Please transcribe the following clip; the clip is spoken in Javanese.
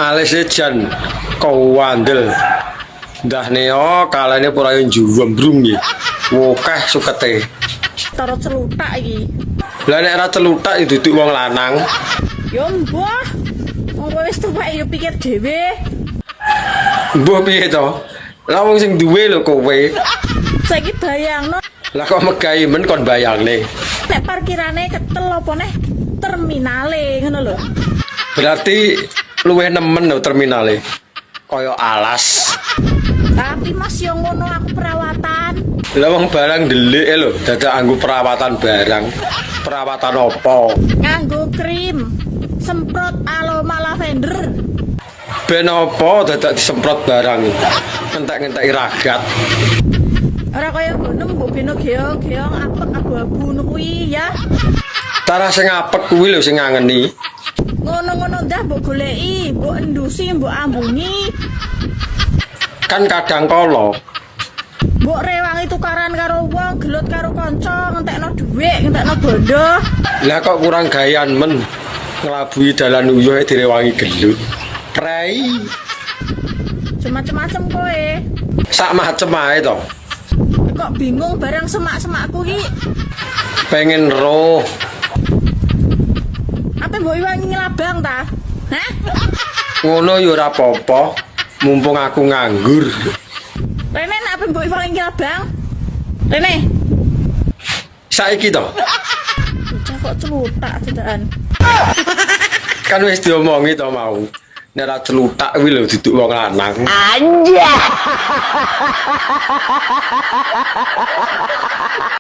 Alise jan kowandel. Ndah neo kalane pura juwembrung iki. Wokeh sukete. Taro celutak iki. Lah nek ora celutak ya duduk wong lanang. Ya mbah. Wong kowe wis tuwek ya pikir dhewe. Mbuh piye to? Lah wong sing duwe lho kowe. Saiki bayangno Lah kok megahi men kon bayangne. Nek parkirane ketel apa neh terminale ngono lho. Berarti luwih nemen lho terminale. Kaya alas. Tapi Mas yo ngono aku perawatan. Lah wong barang ndelik e lho, dadak anggo perawatan barang. Perawatan apa? Nganggo krim, semprot aroma lavender. Ben apa dadak disemprot barang? Entek-ngenteki ragat. Ora kaya ngono mbok beno geong-geong apek abu-abu ngono kuwi ya. Tarah sing apek kuwi lho sing ngangeni. Ngono-ngono ndah mbok goleki, mbok endusi, mbok ambungi, Kan kadang kala mbok rewangi tukaran karo wong, gelut karo kanca, ngentekno dhuwit, ngentekno bondo. Lah kok kurang gayan men nglabuhi dalan uyuh e direwangi gelut. Prei. Macem-macem kowe. Sak macem ae to. Kok bingung barang semak-semakku ki? Pengen roh. Apa mbok iwangi nglabang ta? Hah? Ngono ya ora apa-apa. Mumpung aku nganggur. Rene nek apa mbok iwangi nglabang? Rene, Saiki to. Bocah kok celutak dadakan. Kan wis diomongi to mau. Nek ora celutak kuwi lho duduk wong lanang. Anjay.